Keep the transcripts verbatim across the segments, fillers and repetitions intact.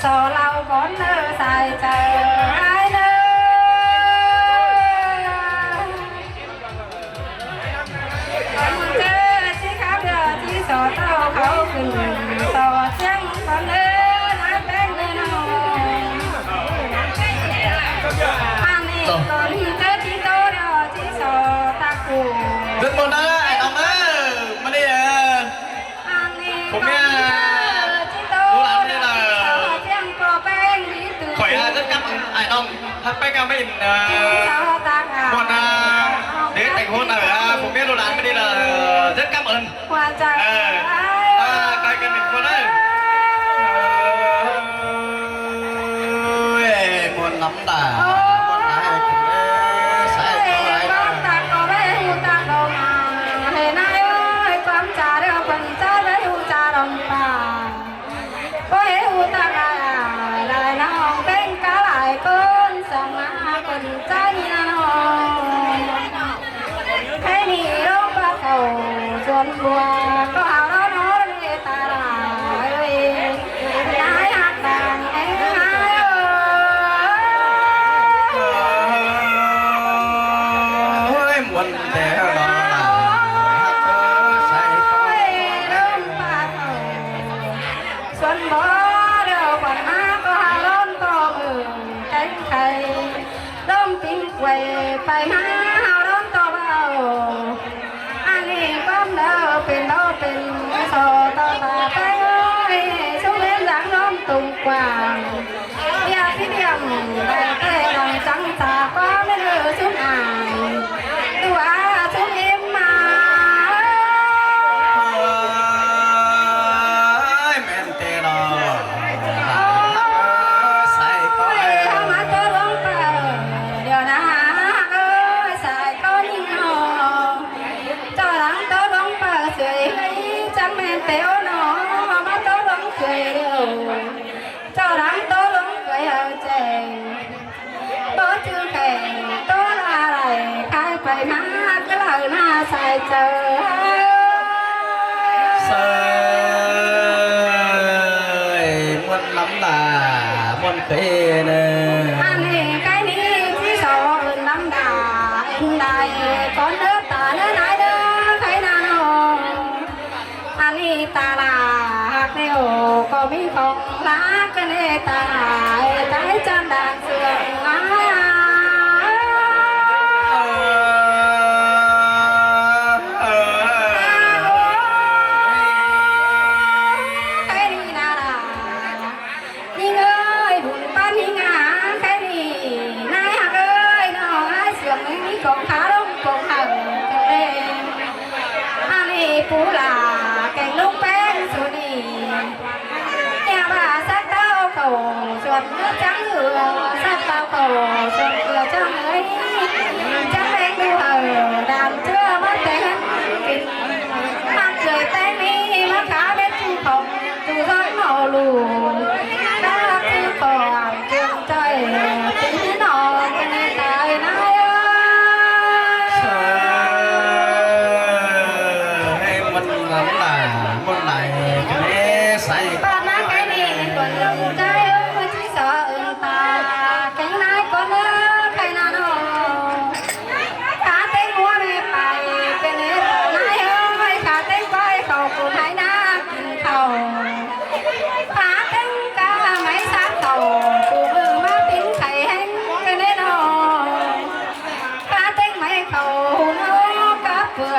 So lau cón nơ sai chaư ai nơ. Cón mưn chơ ꞌchí khắp đa ꞌchí so ꞌtạu khảu khửn so ꞌsiếng cón nơ ꞌnái ꞌpéng nơ ꞌnọng. Ăn ꞌnị cón chơ ꞌchí tô đa ꞌchí so ꞌtạu khửn. Rất buồn đó, ai ꞌnọng ơi, mà đi à. Phủ ꞌmía ꞌlụk ꞌlán ꞌmá đi đaư. Khỏi, à, rất cảm ơn ai ꞌnọng. Hák ꞌpéng, à, ꞌmá in, à, ꞌmuôn, à, để thành hôn, à, phủ ꞌmía ꞌlụk ꞌlán ꞌmá đi đaư. Rất cảm ơn. Ờ, à, coi kênh mình ꞌmuôn ơi. Ôi, ꞌmuôn lắm đa. ꞌMuôn lắm đa. Ôi, sai ꞌcọ lai đa. Con ta có bé hú ta có mà. Hê ꞌnái ơi, con cha đeo con cha bé hú cha đồng bà. Bố hê hú ta lai à, lai ꞌnọng ꞌpéng cá lai con, song ꞌna con cha ꞌnị ꞌnọng. Khay ꞌnị ꞌlống ꞌpá khảu suôn bua, ꞌcọ hảư ꞌnọng ꞌnị ta lai ơi. Nái ꞌhặc đang ꞌnị ꞌnái ơi. Ôi, ꞌmuôn té ꞌnọ đa. Sai ꞌcọ ꞌlống ꞌpá khảu suôn bua, điêu khuôn ꞌmá ꞌcọ hảư ꞌlống ꞌtố mưng kéng khay. Đôm ꞌpính quay pay ꞌmá hảư ꞌlống ꞌtố báu. Ăn ꞌnị ꞌquám đaư pên báu pên so ꞌtó ta pay ơi, sú ꞌmến dáng đôm tùng quảng. Bia phí điểm đảy tê đẳng chắng ta ꞌquám ꞌmến đaư sú ải. Tua sú im mà. Ôi, ꞌmen té ꞌnọ. Ôi, sai ꞌcọ ơi. Hảư ꞌmá ꞌtố ꞌlống pă. Điêu ꞌnạ ơi, sai ꞌcọ ꞌnhính ꞌnọ. ꞌChọ lăng ꞌtố ꞌlống pă sưởi ꞌhới, chắng ꞌmen té ꞌnọ. Hảư ꞌmá ꞌtố ꞌlống sưởi điêu. ꞌChọ lăng ꞌtố ꞌlống sưởi hảư chẻng. Báu chứ khay ꞌtố la đảy khai pay ꞌmá cá ꞌlạư ꞌna sai chaư. Sai, ꞌmuôn lắm đa, ꞌmuôn khay nơ. Ăn ꞌnị khay ꞌnị ꞌchí so ứn lắm đa, ứn lai cón ꞌnớ ta ꞌnớ nái ꞌnớ khay ꞌna ꞌnọ. Ăn ꞌnị ta la hák ꞌnị ꞌcọ ꞌmí khong lác ꞌnị ta la, ê, tai chăn đang sương á. Ơ, ơ, ơ. Khay ꞌnị ꞌna la. ꞌNhính ơi, bun ꞌpắn ꞌnhính ꞌnạ, khay ꞌnị, nái ꞌhặc ơi, ꞌnọng ꞌnái sương ꞌnị ꞌmí khong khả ꞌlống khong hảư, ê. Ăn ꞌnị pú la, kéng ꞌlống ꞌpéng su ꞌnị. ꞌNịa ꞌva sắt ꞌtạu khảu suôn ꞌmứa chắng ư, sắt ꞌtạu khảu suôn ꞌmứa chắng ơi. Chắng ꞌpéng đu hảư, đam ꞌchưa ꞌmá té hăn kin. Hăn ꞌchưa té ꞌnị, ꞌmá khả mết ꞌchu khong. Tui ꞌdọn ꞌnọ ꞌlụk, ta ꞌchư ꞌcọ ăn kiêng ꞌchoi, ꞌtí ꞌnọ ꞌcọ ꞌnị tai nái ơi. Sai, ꞌmuôn lắm đa, ꞌmuôn lai ꞌcọ ꞌnị sai. Pă ꞌna khay ꞌnị, ꞌcốn ꞌlống chai ơi, ꞌmá ꞌchí so ứn ta, kéng nái cón ꞌnớ, khay ꞌna ꞌnọ. Khả ꞌtếng ꞌmúa ꞌmẹ pay, ꞌcọ ꞌnị ta nái ơi, khả ꞌtếng ꞌquái khảu ꞌcốn hái ꞌná kin khảu. Khả ꞌtếng cá máy sáp khảu, phủ ꞌmự ꞌmá ꞌpính khay ꞌhéng ꞌcọ ꞌnị ꞌnọ. Khả ꞌtếng máy khảu hún ꞌnớ cá pưa.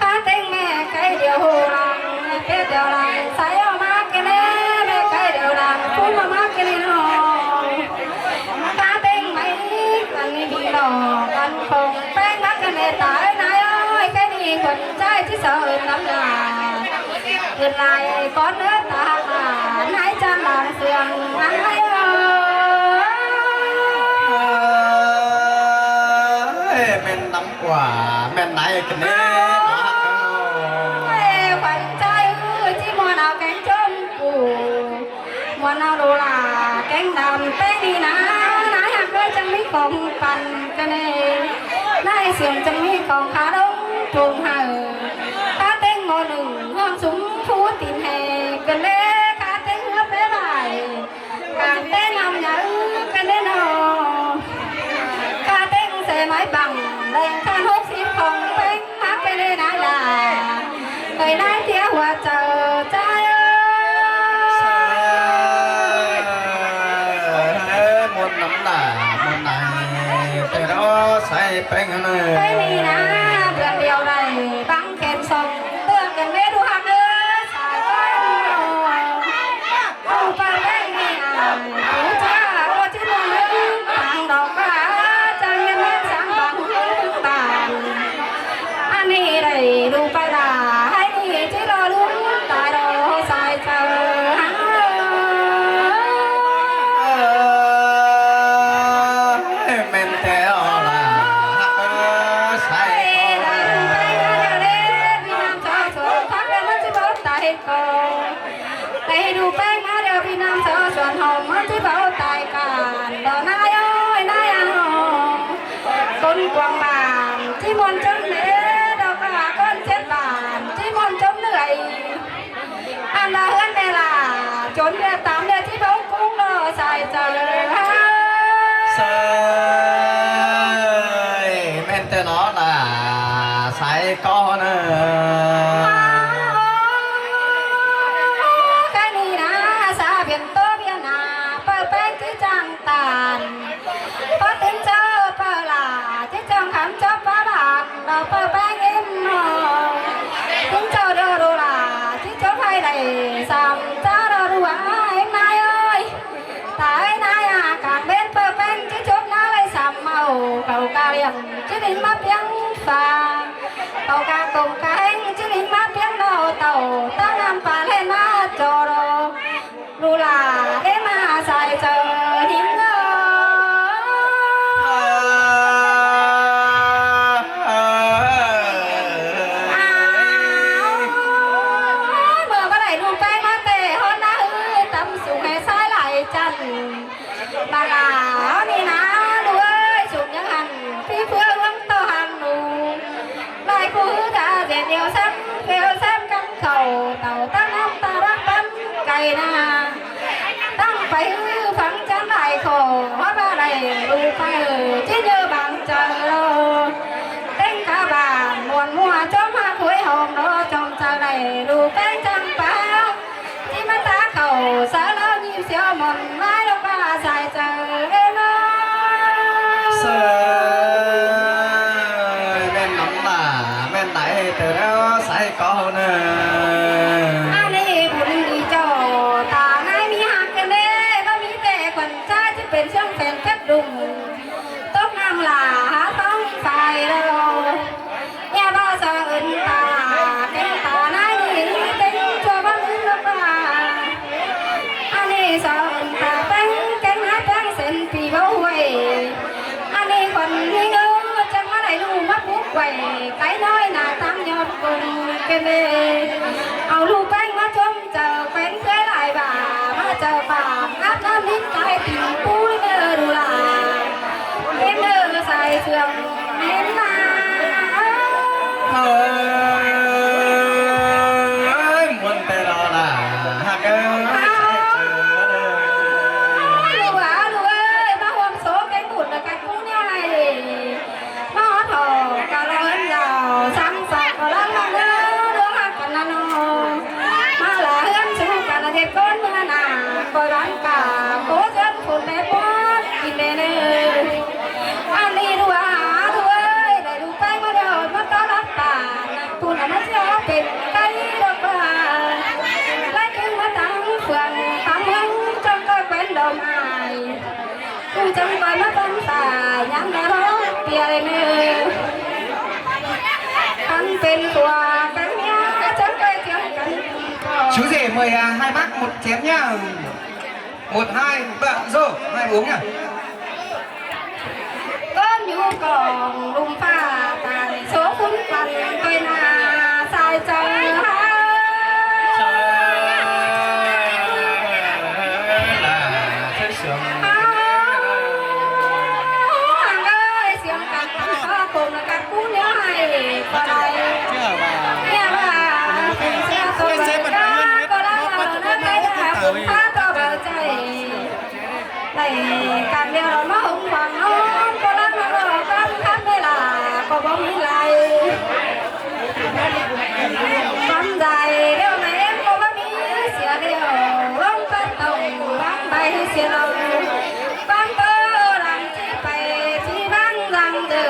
Khả ꞌtếng ꞌmẹ cáy điêu hô lăng, ꞌmẹ pé điêu lăng, sai ꞌmá ꞌcọ ꞌnị, ꞌmẹ cáy điêu lăng, phú ꞌmá ꞌmá ꞌcọ ꞌnị ꞌnọ. Khả ꞌtếng máy ăn ꞌnị đi lỏ, ăn khong ꞌpéng ꞌmá ꞌcọ ꞌnị tai nái ơi, khay ꞌnị khuôn chai ꞌchí so ứn lắm đa. Ứn lai cón ꞌnớ ta hák đa, nái chăn đang sương, ăn nái ơi. Ê, ꞌmen lắm ꞌquá, ꞌmen nái ꞌcọ ꞌnị. Ê, khuôn chai ư, ꞌchí ꞌmuôn au kéng ꞌchốm cu. ꞌMuôn au đu la kéng đam ꞌpéng ꞌnị ꞌna, nái ꞌhặc ꞌcọ chắng ꞌmí khong păn ꞌcọ ꞌnị. Nái sương chắng ꞌmí khong khả ꞌlống phung hảư. Khả ꞌtếng ꞌmo ꞌnưng ꞌhướng súng phú tin ꞌhê ꞌcọ ꞌnị, khả ꞌtếng ꞌhứa pé ba ꞌnái ꞌtiếu ꞌhua chaư ꞌchái ơi. ꞌMuôn ꞌnặm ꞌnạ, ꞌmuôn ꞌnặm ꞌnạ, ꞌtẹ ꞌnớ sai ꞌpéng ꞌnớ. ꞌPéng ꞌnị ꞌnạ, bươn điêu đảy băng khen sông, ꞌtưa khen mết ꞌhụ ꞌhặc ới, sai ꞌpéng ꞌnớ. ꞌPéng ꞌnị ꞌnạ, ꞌcọ ꞌchá ꞌcọ ꞌchí ꞌmuôn ꞌhướng, tang đỏ ꞌcọ ꞌchá ꞌnhắng ꞌmắn sáng băng ꞌhướng bản. ꞌNị đảy ꞌlụk ꞌpá đa, ꞌhứ ꞌnị ꞌchí lo ꞌlụk tai đỏ sai chaư. ꞌMen ꞌtẹ ꞌnớ ꞌnạ, sai ꞌcọ. Đảy ꞌlụk ꞌpéng ꞌmá điêu ꞌpi ꞌnọng ꞌchọ suôn ꞌhôm ꞌmá ꞌchí báu tai cản, đỏ ꞌnái ơi ꞌnái ꞌnớ. ꞌCốn cuông bản ꞌchí ꞌmuôn ꞌchốm đé, đỏ ꞌcọ ꞌcốn chết bản ꞌchí ꞌmuôn ꞌchốm đới. Ăn đa ꞌhướn ꞌnị ꞌlạ, chốn ꞌviạk tắm ꞌnị ꞌchí báu cúng đỏ sai chaư. Sai, ꞌmen ꞌtẹ ꞌnớ ꞌnạ, sai ꞌcọ ꞌnớ. ꞌKhạy ꞌnị ꞌnạ, sa ꞌviạk ꞌtố ꞌviạk ꞌnạ, ꞌpưa ꞌpéng ꞌchí chắng tản. ꞌPưa ꞌtếng ꞌchớ ꞌpưa ꞌlạ, ꞌchí chắng khắm chóp ꞌpá bản, đỏ ꞌpưa ꞌpéng ꞌếm ꞌnớ. ꞌTếng ꞌchớ đỏ ꞌlạ, ꞌchí chóp ꞌhại đảy sắm, ꞌchá đỏ ꞌlụk ꞌnạ ꞌnái ơi. Tải ꞌnái ꞌnạ, cang ꞌvến ꞌpưa ꞌpéng ꞌchí chóp ꞌnạ đảy sắm, au cảu ca liêng ꞌchí đin ꞌmá ꞌpiếng pha, cảu ca công ca ꞌhéng ꞌchí đin ꞌmá ꞌpiếng đỏ tảu, ta năm pá ꞌlẹn ꞌnạ ꞌchọ đỏ. ꞌLụk ꞌlạ ꞌlế ꞌmá sai chaư ꞌnhính ꞌnớ. ꞌMưa báu đảy ꞌlụk ꞌpéng ꞌmá ꞌtẹ ꞌhọt ꞌná ꞌhứ, tắm sung ꞌhê sai lai chăn. Bang ꞌlạ ꞌnị ꞌnạ, ꞌlụk ơi, sung ꞌnhắng hẳn ꞌpi ꞌphứa ꞌluống ꞌtọ hăng ꞌnụ. Lai khu ꞌhứ ta ꞌdệt điêu sắm, điêu sắm cắm khảu, tảu ta năm ta rắc bắn cày ꞌnạ. Tẳng pay ꞌhứ phắng chăn lai khổ, ꞌhọt ꞌva đảy ꞌlụk ꞌpá ơi, ꞌchí ꞌnhớ bang chaư lo. ꞌTếng cá bản muôn ꞌmua chóm ꞌhặc khuối hom lo, chóm chaư đảy ꞌlụk ꞌpéng chắng pá. ꞌChí ꞌmá ta khảu sáư ꞌló ꞌnhính ꞌsiêu môn ꞌmá lo ꞌpá sai chaư ꞌnớ. Sai, ꞌmen ꞌnặm ꞌnạ, ꞌmen đảy ꞌtẹ ꞌnớ sai ꞌcọ ꞌnớ. ꞌNị bun đi ꞌchọ, ta ꞌnái ꞌmí ꞌhặc ꞌkén ꞌnớ, báu ꞌmí ꞌtẹ khuôn ꞌchá ꞌchí pên ꞌsướng phén phép đung. Tốc năm ꞌlạ hák ꞌtóng phai lo. ꞌNhá ꞌva so ứn ta, ꞌtếng ta ꞌnái ꞌnị, ꞌtếng ꞌchua báu ứn lo ꞌva. ꞌNị so ứn ta ꞌpéng, ꞌtếng ꞌnái ꞌpéng sên pi báu ꞌhuội. ꞌNị khuôn ꞌnhính ơ, chắng ꞌmá đảy ꞌlụk ꞌmá púk quảy, cáy ꞌnọi ꞌnạ táng ꞌnhọt công ꞌkén ꞌnớ. Au ꞌlụk ꞌpéng ꞌmá chốm chaư ꞌpéng ꞌtưa lai bả, ꞌmá chaư bả, ngắp ꞌnặm ꞌnít tai tỉnh ꞌpú ꞌnớ ꞌlụk ꞌlạ. ꞌMen ꞌnớ sai sương ꞌmen ꞌnạ. Ơi, muôn ꞌtẹ ꞌnớ ꞌnạ, ꞌhặc ơi, sai sương ꞌnớ. ꞌLụk ꞌlạ, ꞌlụk ơi, ꞌmá ꞌhuôm số kéng bụt ꞌnớ cắp ꞌpú ꞌnéo ꞌnị. ꞌMá ꞌhọt hảư ca ꞌlọ ꞌhướn dao, săng săng ꞌcọ ꞌláng ꞌmá ꞌnớ, ꞌlúa ꞌhặc căn ꞌnặn ꞌnớ. ꞌMá ꞌlạ ꞌhướn sú căn ꞌnặn ꞌdệt ꞌcốn ꞌmưa ꞌnạ, ꞌcoi đón cả, ꞌcốn ꞌdớn phôn đé ꞌpọt, kin đé ꞌnớ. ꞌNị ꞌlụk ꞌlạ, ꞌlụk ơi, đảy ꞌlụk ꞌpéng ꞌmá điêu, ꞌmá tót đón cả, ꞌnặn phôn ꞌnặn ꞌmá ꞌchí pên cáy độc ꞌva. ꞌLáy ꞌkính ꞌmá táng phường, táng ꞌmướng, chắng ꞌcoi quên đom ai. ꞌChu chắng ꞌcoi ꞌmá ꞌpắn pha, ꞌnhắng đé báu ꞌtiă ꞌnớ. Khăn pên khua, khăn ꞌmía, chắng ꞌcoi kiêng căn. Chú rể mời, à, hai bác một chén nhá. Một, hai, bạn dâu, hai uống nhá. ꞌCốn nhu cỏng ꞌlum pha, tải số phun căn, ꞌtoi ꞌnạ sai chaư ha. Sai sương. Hăng ơi, sương căn căn ꞌpá cùng là căn cú ꞌnéo ꞌnị, ꞌcọ lai. ꞌNéo ꞌva, sương sương tô báu ca, ꞌcọ lai ꞌva, ꞌnớ ꞌtẹ ꞌva, phun pha tô báu chaư. Đảy căn điêu ꞌló ꞌmá hông khoang ꞌnớ, ꞌcọ lai ꞌva ꞌcọ căn khắp ꞌmí ꞌlạ, ꞌcọ báu ꞌmí lai. Căn da Quan tơ lăng ꞌchí pay ꞌchí ꞌváng dăng dơ.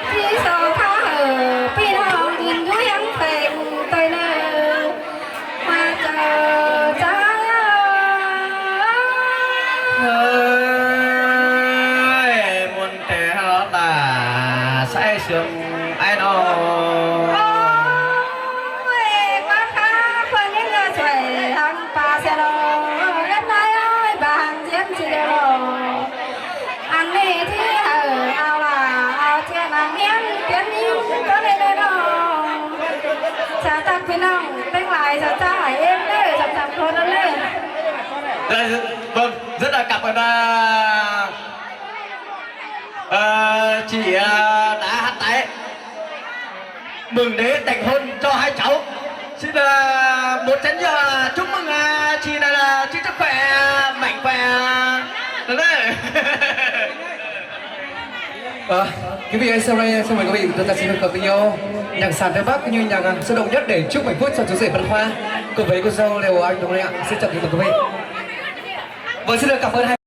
ꞌChí so khá hảư ꞌpi ꞌnọng ꞌdịn dú hiếng pheng ꞌtoi ꞌnớ. Hua chaư chaư. Ơi, ꞌmuôn té ꞌhọt ta sai sương ai ꞌnọ. Ôi, ꞌquá khá khuôn ꞌnị ꞌngựa chuối hăng pá sia ꞌnọ. ꞌGiám ꞌnọi ơi, bang diêm ꞌchí ꞌlẹo. Ăn ꞌnị ꞌchí hảư ao lả, ao ꞌchí nẳng hiến, hiến ꞌnị ꞌcọ ꞌlẹo ꞌnọ. Chả tắc ꞌpi ꞌnọng, ꞌtếng lai chả chả hảư êm ꞌnớ, chăm chăm khôn ꞌnớ. Dạ, vâng, rất là cảm ơn, à, ờ, chị, ờ, đã hát tái mừng lễ thành hôn cho hai cháu. Xin, ờ, một chén, ờ, chúc mừng, ờ, chị là, là chúc sức khỏe, ờ, mạnh khỏe, ờ, đấy. Ờ, quý vị ơi, sau đây xin mời quý vị chúng ta sẽ cùng nhau nhạc sàn Tây Bắc cũng như nhạc, ờ, sôi động nhất để chúc hạnh phúc cho chú rể Văn Khoa cùng với cô dâu Lê Hồ Anh Đồng Lệ ạ. Xin chào quý vị. Vâng, xin được cảm ơn hai